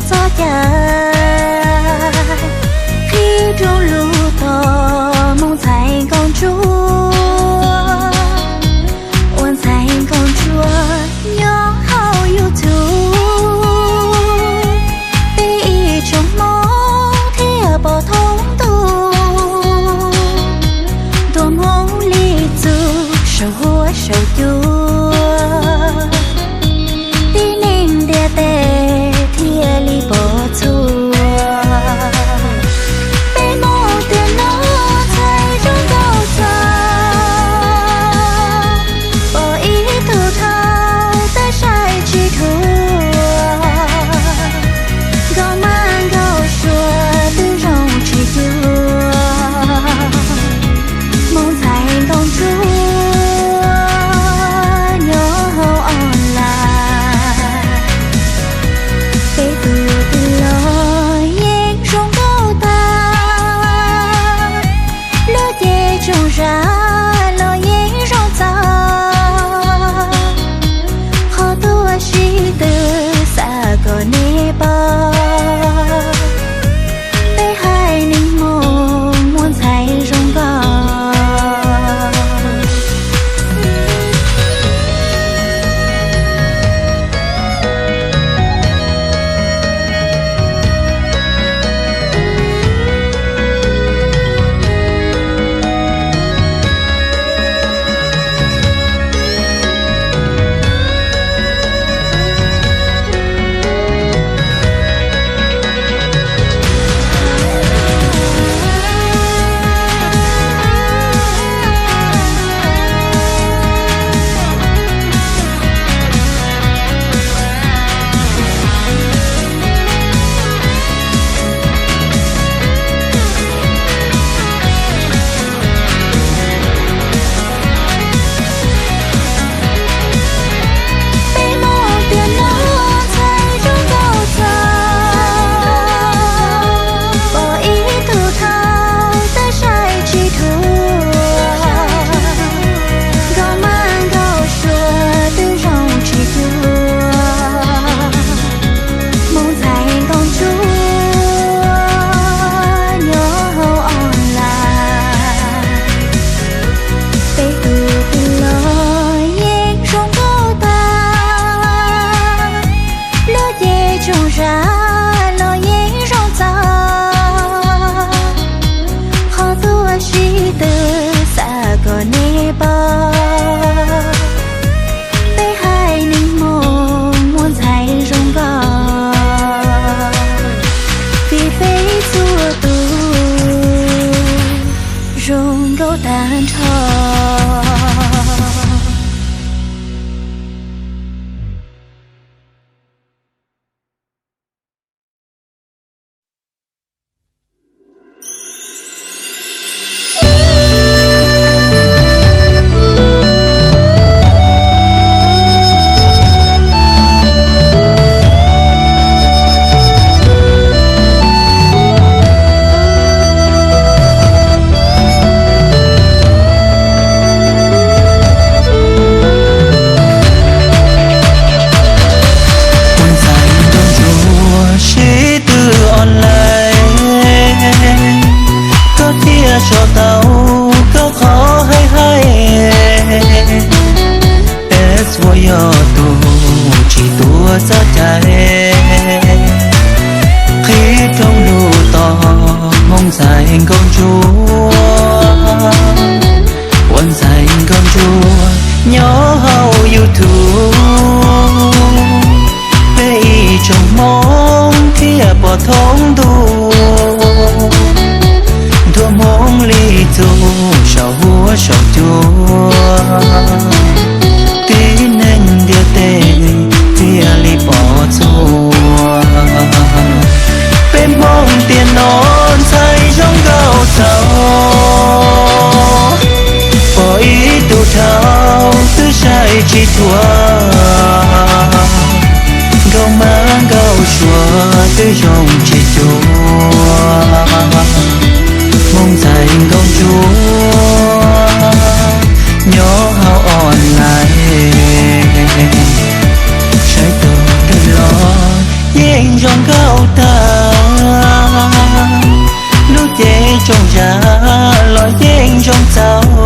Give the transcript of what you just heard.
txoj cai, qhib rooj lub tog Hmoob ntxhais nkauj ntsuab, ua ntxhais nkauj ntsuab nyob hauv YouTube. Peb ib tsoom Hmoob thiaj pom thoob ntuj, ntuas Hmoob li txuj saum huab saum cua, tib neeg ntiaj teb thiaj li pom txhua. Peb Hmoob tiam no ntxhais zoo nkauj txaus, pom ib tug dhau twb saib tsis dhuav, nkauj mab nkauj suav twb zoo tsis cuag, Hmoob ntxhais nkauj ntsuab nyob hauv online. Peb tus twg los yeej zoo nkauj tag, lub cev tsoom zam los yeej zoo txaus, qhov tuaj sib tw xav kom nej paub, peb haiv neeg Hmoob muaj ntxhais zoo nkauj. Peb Hmoob tiam no ntxhais zoo nkauj txaus, pom ib tug dhau twb saib tsis dhuav, nkauj mab nkauj suav twb zoo tsis cuag, Hmoob ntxhais nkauj ntsuab nyob hauv online. Peb tus twg los yeej zoo nkauj tag, lub cev tsoom zam los yeej zoo txaus, qhov tuaj sib tw xav kom nej paub, peb haiv neeg Hmoob muaj ntxhais zoo nkauj, vim peb txhua tus zoo nkauj tag nrho. Ua ntxhais nkauj ntsuab sib tw online, koj thiaj sau tau koj qhov haib haib. Es ua yog tus tsis tuav txoj cai, qhib rooj lub tog Hmoob ntxhais nkauj ntsuab, ua ntxhais nkauj ntsuab nyob hauv YouTube. Peb ib tsoom Hmoob thiaj pom thoob ntuj, ntuas Hmoob li txuj saum huab saum cua, tib neeg ntiaj teb thiaj li pom txhua. Peb Hmoob tiam no ntxhais zoo nkauj txaus, pom ib tug dhau twb saib tsis dhuav, nkauj mab nkauj suav twb zoo tsis cuag, Hmoob ntxhais nkauj ntsuab nyob hauv online. Saib tus twg los yeej zoo tau tag, lub cev tsoom zam los yeej zoo txaus.